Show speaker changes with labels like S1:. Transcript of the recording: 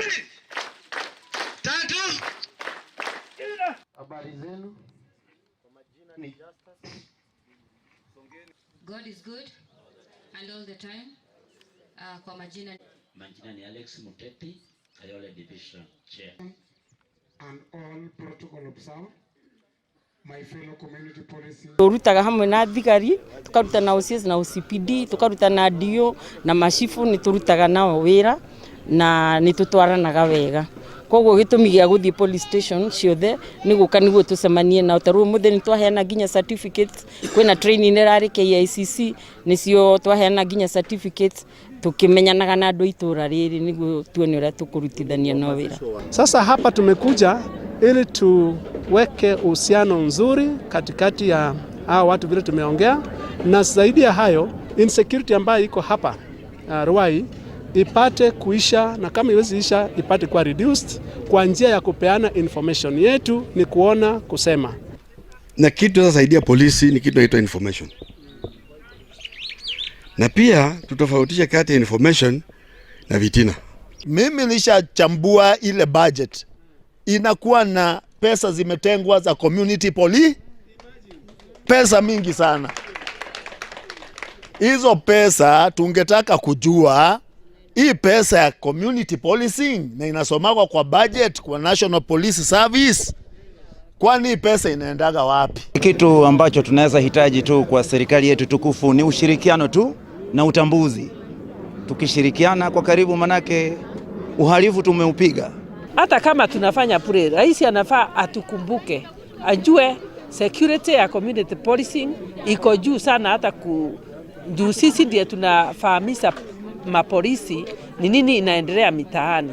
S1: Mbili, tatu.
S2: Habari zenu. Ni
S3: God is good and all the time. Kwa majina
S4: Majina ni Alex Muteti, Kayole Division Chair.
S5: And all protocol observed. My fellow community policing
S6: Turutaga hamwe na thigari, tukaruta na OCS na OCPD, tukaruta na DO na macibu, ni turutaga nao wira na ni tutwaranaga wega. Koguo gitumi gia guthie police station ciothe ni guka niguo tucemanie nao. Ta riu muthi ni twaheana nginya certificates, kwina training irari KICC, nicio twaheana nginya certificates, tukimenyanaga na andu a itura riri niguo tuone uria tukurutithania nao wira.
S7: Sasa hapa tumekuja ili tuweke uhusiano nzuri katikati ya hawa watu vile tumeongea, na zaidi ya hayo insecurity ambayo iko hapa Ruai ipate kuisha, na kama iwezi isha ipate kuwa reduced kwa njia ya kupeana information yetu, ni kuona kusema.
S1: Na kitu sasaidia polisi ni kitu inaitwa information, na pia tutofautishe kati ya information na vitina.
S8: Mimi nishachambua ile budget, inakuwa na pesa zimetengwa za community poli, pesa mingi sana. Hizo pesa tungetaka kujua hii pesa ya community policing na inasomagwa kwa budget kwa National Police Service, kwani hii pesa inaendaga wapi?
S9: Kitu ambacho tunaweza hitaji tu kwa serikali yetu tukufu ni ushirikiano tu na utambuzi. Tukishirikiana kwa karibu, manake uhalifu tumeupiga.
S10: Hata kama tunafanya bure, rais anafaa atukumbuke, ajue security ya community policing iko juu sana, hata ku juu sisi ndiye tunafahamisha mapolisi ni nini inaendelea mitaani.